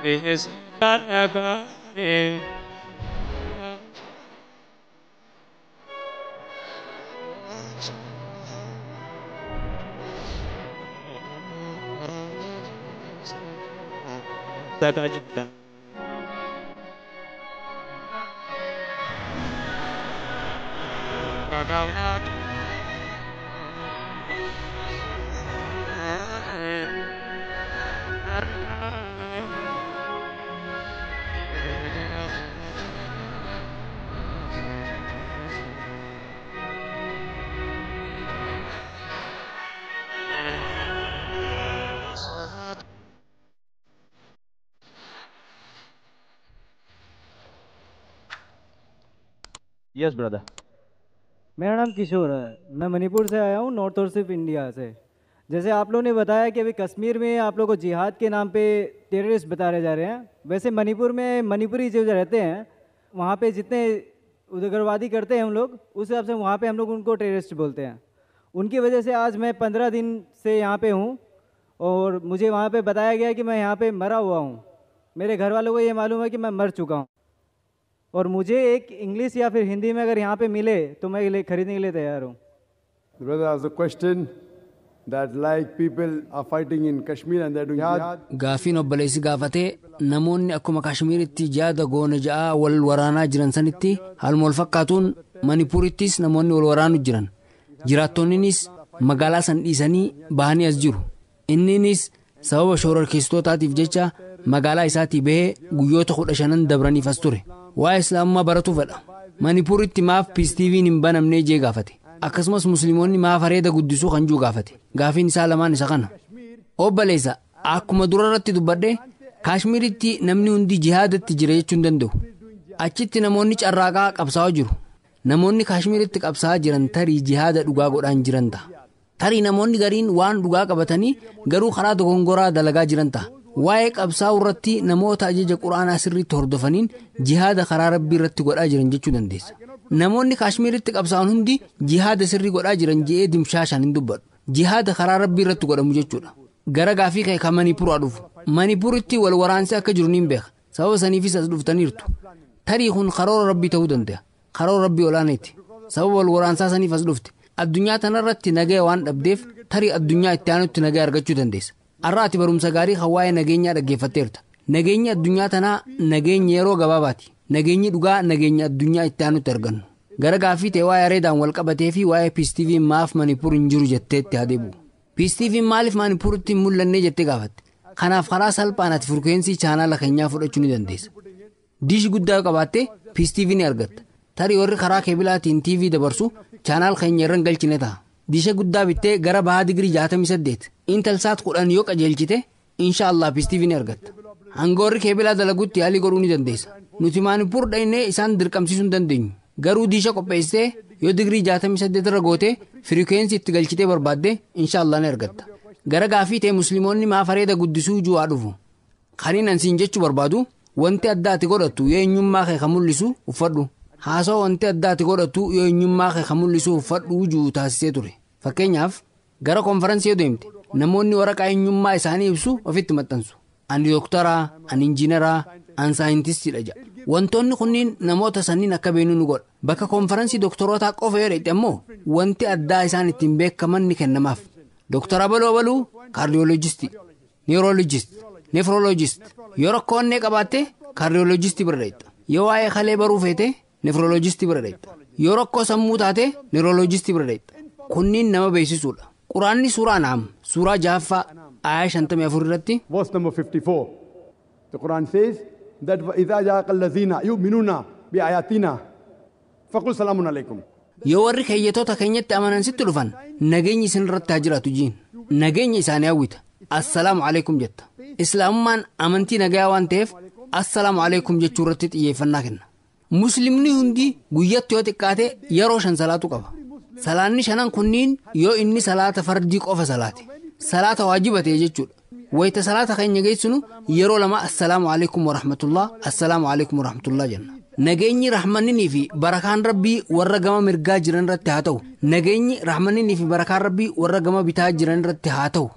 Is not ever in. Yes brother. मेरा नाम किशोर है, मैं मणिपुर से आया हूँ, नॉर्थ और सिर्फ इंडिया से। जैसे आप लोगों ने बताया कि अभी कश्मीर में आप लोगों को जिहाद के नाम पे टेररिस्ट बताए जा रहे हैं, वैसे मणिपुर में मणिपुरी जो रहते हैं वहाँ पे जितने उग्रवादी करते हैं हम लोग, उस हिसाब से वहाँ पे हम लोग उनको टेररिस्ट बोलते हैं। उनकी वजह से आज मैं 15 दिन से यहाँ पे हूँ और मुझे वहाँ पे बताया गया कि मैं यहाँ पे मरा हुआ हूँ। मेरे घर वालों को ये मालूम है कि मैं मर चुका हूँ और मुझे एक इंग्लिश या फिर हिंदी में अगर यहाँ पे मिले तो मैं खरीदने के लिए तैयार हूँ। The brother has a question that like people are fighting in Kashmir and they're doing jihad. Gaafiin obboleessi gaafatee namoonni akkuma Kashmiiritti jihaada goona ja'aa wal waraanaa jiran sanitti haaluma wal fakkaatuun Manipuurittis namoonni wal waraanu jiran. Jiraattonninis magaalaa san dhiisanii bahanii as jiru. Inninis sababa shororkeessitootaatiif jecha magaalaa isaatii bahee guyyoota 15 dabraniif as ture. Waa'ee islaamummaa baratu fedha. Manipuuritti maaf Peace TV'n hin banamnee jee gaafate. Akkasumas musliimoonni maaf areeda guddisuu kan jiru gaafate. Gaafiin isaa lamaan isa kana. Obboleessa akkuma dura irratti dubbadhe Kaashmiritti namni hundi jihaadatti jira jechuu hin danda'u. Achitti namoonni carraaqaa qabsaa'aa jiru. Namoonni Kaashmiritti qabsaa'aa jiran tarii jihaada dhugaa godhaan jiran ta'a. Tarii namoonni gariin waan dhugaa qabatanii garuu karaa dogongoraa dalagaa jiran ta'a. Waa'ee qabsaa'uu irratti namoota ajaja quraanaa sirriitti hordofaniin jihaada karaa rabbii irratti godhaa jiran jechuu dandeessa. Namoonni Kaashmiritti qabsaa'an hundi jihaada sirrii godhaa jiran je'ee dimshaashaan hin dubbadhu. Jihaada karaa rabbii irratti godhamu jechuudha. Gara gaafii ka'e kan Manipuuraa dhufu. Manipuuritti wal waraansi akka jiru niin beeka. Sababa saniifis as dhuftaniirtu. Tarii kun karoora rabbii ta'uu danda'a. Karoora rabbii olaanaati. Sababa wal waraansaa saniif as dhufte. Addunyaa tanarratti nagaya waan dhabdeef tarii addunyaa itti aanutti nagaya argachuu dandeessa. Har'a ati barumsa gaarii kan waa'ee nageenyaa dhaggeeffatteerta. Nageenyi addunyaa tanaa nageenya yeroo gabaabaati. Nageenyi dhugaa nageenya addunyaa itti aanutti argannu. Gara gaaffii ta'e waa'ee areedaan wal qabatee fi waa'ee Peace TV maaf Manipuur hin jiru jetteetti haa deebi'u. Peace TV maaliif Manipuuritti hin mul'anne jettee gaafatte. Kanaaf karaa salphaan ati furkeensii chaanaala keenyaa fudhachuu ni dandeessa. Diishi guddaa qabaattee Peace TV ni argatta. Tarii warri karaa keebilaatiin TV dabarsu chaanaal keenya irra hin galchine ta'a. Diisha guddaa bittee gara bahaa digirii 68 Intelsat 10 yoo qajeelchite inshaallah Peace TV ni argatta. Hanga warri keebilaa dalagutti yaalii godhuu ni dandeessa. Nuti Manipuur dhaynee isaan dirqamsiisuu hin dandeenyu. Garuu diisha qopheessitee yoo digirii 68 irra gootee firikweensi itti galchitee barbaadde inshaallah ni argatta. Gara gaafii ta'e musliimoonni maaf areeda guddisuu ju'aa dhufu. Kaniin ansiin jechuu barbaadu wanti adda ati godhattu yoo eenyummaa kee kan mul'isu uffadhu. Haasawaa wanti adda ati godhattu yoo eenyummaa kee kan mul'isu uffadhu juu taasisee ture. Fakkeenyaaf gara konferansii yoo deemte namoonni waraqaa eenyummaa isaanii ibsu ofitti maxxansu. Ani dooktaraa, ani injiinaraa, ani saayintistiidha jedha. Wantoonni kunniin namoota sanniin akka beenu nu godha. Bakka konferansii dooktorootaa qofa yoo dhaqxe ammoo wanti addaa isaan ittiin beekaman ni kennamaaf. Dooktar Abaluu Abaluu kaardiyooloojistii, niirooloojistii, nefrooloojistii. Yoo rakkoo onnee qabaatte kaardiyooloojistii bira dhaqxa. Yoo waa'ee kalee baruu feete nefrooloojistii bira dhaqxa. Yoo rakkoo sammuu taate niirooloojistii bira dhaqxa. Kunniin nama beeksisuudha. Quraanni suuraa An'aam suuraa 6ffaa aayaa 54 irratti Verse number 54. The Quran says that وَإِذَا جَاءَكَ الَّذِينَ يُؤْمِنُونَ بِآيَاتِنَا فَقُلْ سَلَامٌ عَلَيْكُمْ. Yoo warri keeyyatoota keenyatti amanan sitti dhufan nageenyi isin irratti haa jiraatu jiin. Nageenya isaanii hawwita. Assalaamu alaikum jetta. Islaamummaan amantii nagayaa waan ta'eef assalaamu alaikum jechuu irratti xiyyeeffannaa kenna. Muslimni hundi guyyatti yoo xiqqaate yeroo 5 salaatu qaba. Salaanni 5 kunniin yoo inni salaata fardii qofa salaate. Salaata waajiba ta'e jechuudha. Wayita salaata keenya geessinu yeroo 2 assalaamu alaikum warahmatullah assalaamu alaikum warahmatullah jenna. Nageenyi rahmaninii fi barakaan rabbii warra gama mirgaa jiran irratti haa ta'u. Nageenyi rahmaninii fi barakaan rabbii warra gama bitaa jiran irratti haa ta'u.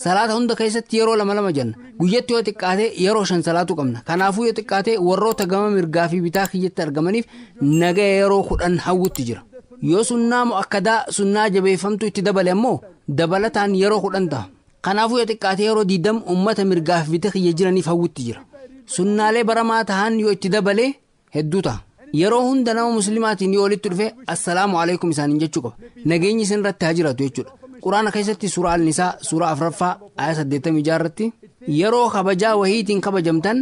Salaata hunda keessatti yeroo lama lama jenna. Guyyatti yoo xiqqaate yeroo 5 salaatu qabna. Kanaafuu yoo xiqqaate warroota gama mirgaa fi bitaa kiyyatti argamaniif nagaya yeroo 10 hawwutti jira. Yoo sunnaa mu'akkadaa sunnaa jabeeffamtu itti dabale ammoo dabalataan yeroo 10 ta'a. Kanaafuu yoo xiqqaate yeroo 20 uummata mirgaa fi bitaa kiyya jiraniif hawwutti jira. Sunnaalee baramaa tahan yoo itti dabale hedduu ta'a. Yeroo hunda nama muslimaatiin yoo walitti dhufe assalaamu alaikum isaaniin jechuu qaba. Nageenyi isin irratti haa jiraatu jechuudha. Quraana keessatti suuraa Al-Nisaa suuraa 4ffaa aya 86 irratti yeroo kabajaa wahiitiin kabajamtan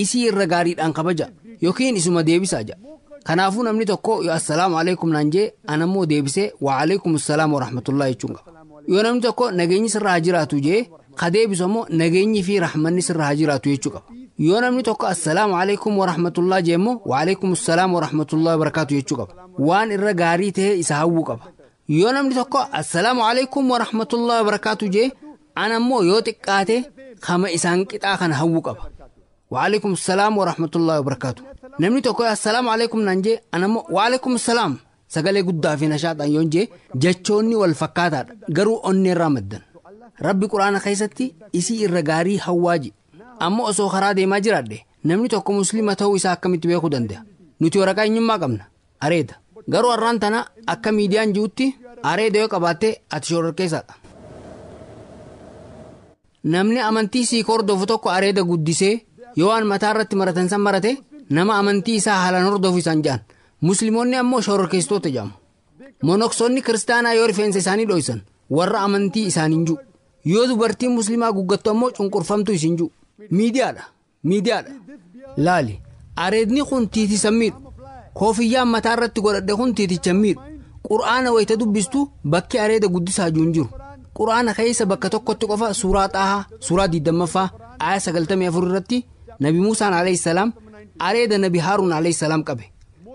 isii irra gaariidhaan kabaja yookiin isuma deebisaa jedha. Kanaafuu namni tokko yoo assalaamu alaikum naan jee anammoo deebisee wa alaikum assalaam wa rahmatullahi jechuun qaba. Yoo namni tokko nageenyi sirra haa jiraatu jee ka deebisu ammoo nageenyi fi rahmanni sirra haa jiraatu jechuu qaba. Yoo namni tokko assalaamu alaikum wa rahmatullahi jee immoo wa alaikum assalaam wa rahmatullahi wa barakaatu jechuu qaba. Waan irra gaarii ta'e isa hawwuu qaba. Yoo namni tokko assalaamu alaikum wa rahmatullahi wa barakaatu jee ana ammoo yoo xiqqaate kama isaan qixaa kana hawwuu qaba. Wa alaikum assalaam wa rahmatullahi wa barakaatu. Namni tokko assalaamu alaikum naan jee ana ammoo wa alaikum assalaam sagalee guddaa fi nashaaxaan yoon jee jechoonni wal fakkaataadha garuu onnee irraa maddan. Rabbi quraana keessatti isii irra gaarii hawwaa jedhe. Amma osoo karaa deemaa jiraadhe namni tokko muslima ta'uu isaa akkamitti beekuu danda'a? Nuti waraqaa eenyummaa qabna areeda. Garuu har'aan tana akka miidiyaan jirutti areeda yoo qabaatte ati shororkeessaadha. Namni amantii sii hordofu tokko areeda guddisee yoo waan mataa irratti maratan san marate nama amantii isaa haalaan hordofu isaan jedhan. Musliimoonni ammoo shororkeessitoota jedhamu. Monoksoonni kiristaanaa yoo rifeensa isaanii dho'isan warra amantii isaaniin jiru. Yoo dubartiin musliimaa guggattu ammoo cunqurfamtu isin jiru. Miidiyaadha. Miidiyaadha. Laali. Areedni kun tiitisa miidhu. Koofiyyaan mataa irratti godhadhe kun tiiticha miidhu. Qur'aana wayita dubbistu bakki areeda guddisaa jiru hin jiru. Qur'aana keessa bakka tokkotti qofa suuraa Xaahaa suuraa 20ffaa aya 94 irratti Nabi Muusaan alayhi salaam areeda Nabi Haaruun alayhi salaam qabe.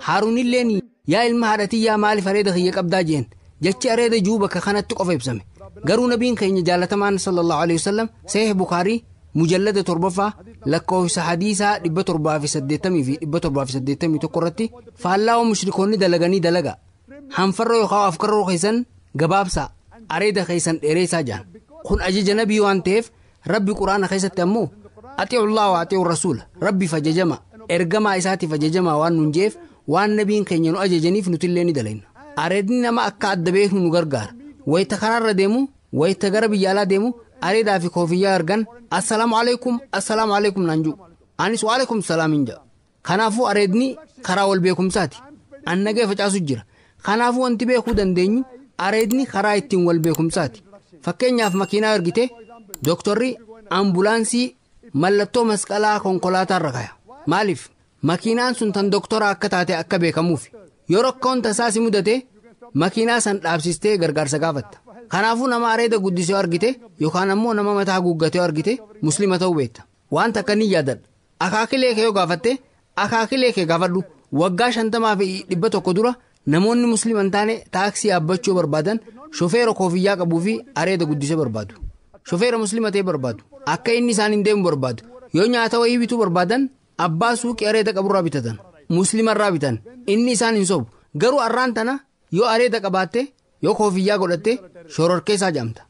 Haaruun illeen yaa ilma haadhatiyyaa maaliif areeda kiyya qabdaa jeen jechi areeda jiru bakka kanatti qofa ibsame. Garuu nabiin keenya jaalatamaan sallallahu alayhi wasallam Sahih Bukaarii mujallada 7ffaa lakkoofsa hadiisaa 780 fi 781 irratti faallaa mushrikoonni dalaganii dalaga. Hanfarroo yookaan afkarroo keessan gabaabsaa areeda keessan dheeressaa jedhan. Kun ajaja nabii waan ta'eef Rabbi quraana keessatti ammoo atii'ullaa wa atii'u rasuula Rabbiif ajajama ergamaa isaatiif ajajamaa waan nuun jeef waan nabiin keenya nu ajajaniif nutillee ni dalayna. Areedni nama akka adda beeknu nu gargaara. Wayita karaarra deemu wayita gara biyya alaa deemu areedaa fi koofiyyaa argan assalaamu alaikum assalaamu alaikum naan jiru. Anis wa alaikum salaam hin jedha. Kanaafuu areedni karaa wal beekumsaati. An nagaya facaasu jira. Kanaafuu wanti beekuu dandeenyu areedni karaa ittiin wal beekumsaati. Fakkeenyaaf makiinaa argite dooktorri ambulaansii mallattoo masqalaa konkolaataa irra kaaya. Maaliif? Makiinaan sun tan dooktora akka taate akka beekamuuf. Yoo rakkoon tasaa si mudate makiinaa san dhaabsistee gargaarsa gaafatta. Kanaafuu nama areeda guddisee argite yookaan ammoo nama mataa guuggatee argite muslima ta'uu beekta. Wanta akka ni yaadadha. Akaakilee kee yoo gaafatte akaakilee kee gaafadhu. Waggaa 50 fi 100 dura namoonni muslima hin taane taaksii yaabbachuu barbaadan shofeera koofiyyaa qabuu fi areeda guddisee barbaadu. Shofeera muslima ta'e barbaadu. Akka inni isaan hin deemu barbaadu. Yoo nyaata wayii bituu barbaadan abbaa suuqii areeda qaburraa bitatan. Muslima irraa bitan. Inni isaan hin sobu. Garuu har'aan tana yoo areeda qabaatte yoo koofiyyaa godhatte shororkeessaa jedhamta.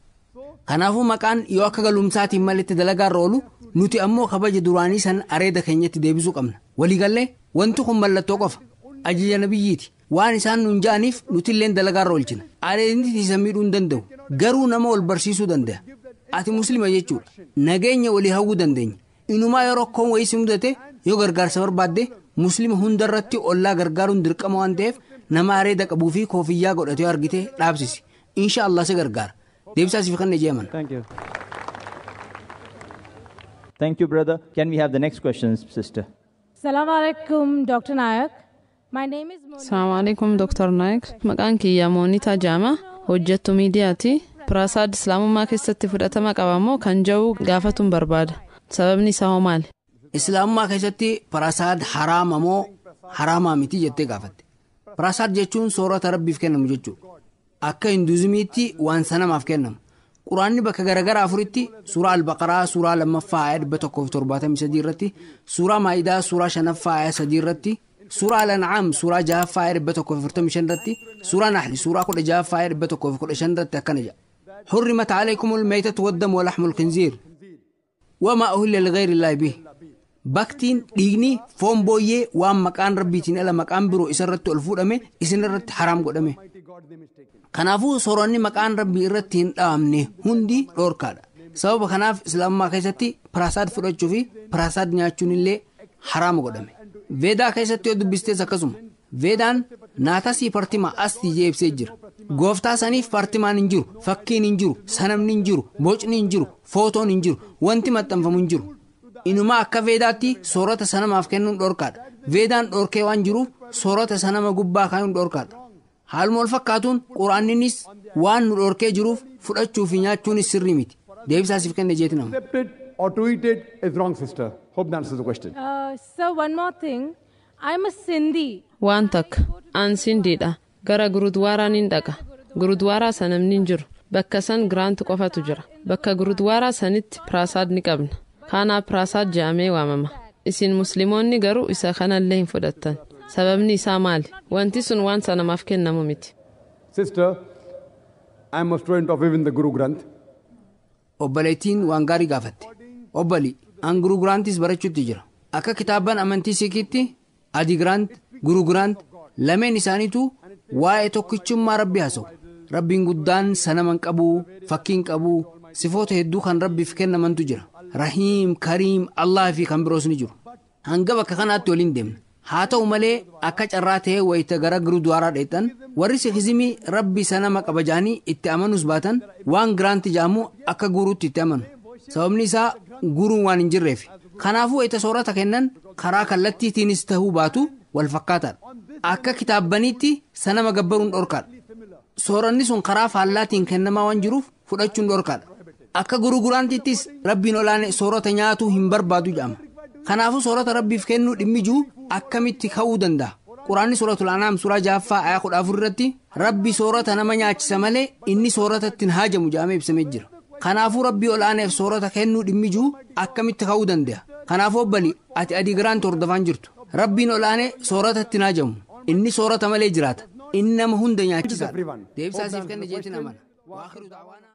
Kanaafuu maqaan yoo akka galumsaatiin malitti dalagaarra oolu nuti ammoo kabaja duraanii san areeda keenyatti deebisuu qabna. Waliigallee wanti kun mallattoo qofa. Ajaja nabiyyiiti. Waan isaan nuun ja'aniif nuti illeen dalagaarra oolchina. Areedni tiisa miidhuu hin danda'u. Garuu nama wal barsiisuu danda'a. Ati muslima jechuudha. Nageenya walii hawwuu dandeenya. Inumaa yoo rakkoon wayii si mudate yoo gargaarsa barbaadde muslima hundarratti ollaa gargaaruun dirqama waan ta'eef nama areeda qabuu fi koofiyyaa godhatee argite dhaabsisi. Insha Allah si gargaara. Deebisaa siif kan jeeman. Thank you. Thank you, brother. Can we have the next question, sister? Assalamu alaikum, Dr. Nayak. My name is Mona. Assalamu alaikum, Dr. Nayak. Maqaan kiyya Moonita Jaama, hojjettu miidiyaati. Piraasaad Islaamummaa keessatti fudhatama qaba moo kan jiru gaafatuun barbaada. Sababni isaa hoo maali? Islaamummaa keessatti piraasaad haraama moo haraamaa miti jettee gaafatte. Piraasaad jechuun soorata rabbiif kennamu jechuudha. Akka hinduuzimiitti waan sanamaaf kennamu. Quraanni bakka garaagaraa afuritti suuraa Al-Baqaraa suuraa 2ffaa ayaa 173 irratti, suuraa Maa'idaa suuraa 5ffaa ayaa 3 irratti, Suuraa Al-An'aam suuraa 6ffaa aaya 145 irratti, suuraa Nahl suuraa 16ffaa aaya 115 irratti akkana jedha. Hurrimat alaykumul maytatu waddamu walahmul khinziir wamaa uhilla lighayri llaahi bih. Baktiin, dhiigni, foon booyyee waan maqaan Rabbiitiin ala maqaan biroo isa irratti ol fuudhame isin irratti haraam godhame. Kanaafuu sooranni maqaan Rabbii irratti hin dhahamne hundi dhoorkaadha. Sababa kanaaf Islaamummaa keessatti piraasaad fudhachuu fi piraasaad nyaachuun illee haraama godhame. Veedaa keessatti yoo dubbistees akkasuma. Veedaan naatasii partima astii jee ibsee jira. Gooftaa saniif partimaan hin jiru, fakkiin hin jiru, sanamni hin jiru, bocni hin jiru, footoon hin jiru, wanti maxxanfamu hin jiru. Inumaa akka Veedaatti soorata sanamaaf kennuun dhorkaadha. Veedaan dhorkee waan jiruuf soorata sanama gubbaa kaayuun dhorkaadha. Haaluma wal fakkaatuun Quraanninis waan nu dhorkee jiruuf fudhachuu fi nyaachuunis sirrii miti. Deebisaa siif kenne jeeti nama. Accept it or to eat it is wrong, sister. Hope that answers the question. Sir, one more thing. I'm a Sindhi. Waan takka. An Sindiidha. Gara Gurudwaaraa nin dhaqa. Gurudwaaraa sanamni hin jiru. Bakka san Giraant qofatu jira. Bakka Gurudwaaraa sanitti Piraasaad ni qabna. Kaanaa Piraasaad jedhamee waamama. Isin Musliimoonni garuu isa kanallee hin fudhattan. Sababni isaa maali? Wanti sun waan sanamaaf kennamu miti. Sister, I'm a student of even the Guru Granth. Obboleettiin waan gaarii gaafatte. Obbali, an Guru Granthis barachuutti jira. Akka kitaabban amantii Sikiitti, Adi Granth, Guru Granth lameen isaaniitu waa'ee tokkichummaa Rabbii haasa'u. Rabbiin guddaan sanama hin qabu, fakkii hin qabu, sifoota hedduu kan Rabbiif kennamantu jira. Rahiim, Kariim, Allah fi kan biroos ni jiru. Hanga bakka kanaatti waliin deemna. Haa ta'u malee akka carraa ta'ee wayita gara Gurudwaaraa dheexan warri Sikizimii Rabbi sanama qaba ja'anii itti amanuus baatan waan Giraanti ja'amu akka guruutti itti amanu. Sababni isaa guruun waan hin jirreef. Kanaafuu wayita soorata kennan karaa kallattiitiinis ta'uu baatu wal fakkaataadha. Akka kitaabbaniitti sanama gabbaruun dhorkaadha. Sooranni sun karaa faallaatiin kennamaa waan jiruuf fudhachuun dhorkaadha. Akka Guruu Giraantittis Rabbiin olaane soorata nyaatuu hin barbaadu jedhama. Kanaafuu soorata Rabbiif kennuu dhimmi jiru akkamitti ka'uu danda'a? Quraanni suuratul Anaam suuraa 6ffaa ayaa 14 irratti Rabbi soorata nama nyaachisa malee inni soorata ittiin haajamu jedhamee ibsamee jira. Kanaafuu Rabbii ol'aaneef soorata kennuu dhimmi jiru akkamitti ka'uu danda'a? Kanaafuu obbali ati Adii Giraanti hordofaan jirtu. Rabbiin ol'aanee soorata ittiin haajamu. Inni soorata malee jiraata. Inni nama hunda nyaachisaadha. Deebisaa siif kenne jeetiin amana. Waakhiru da'waanaa.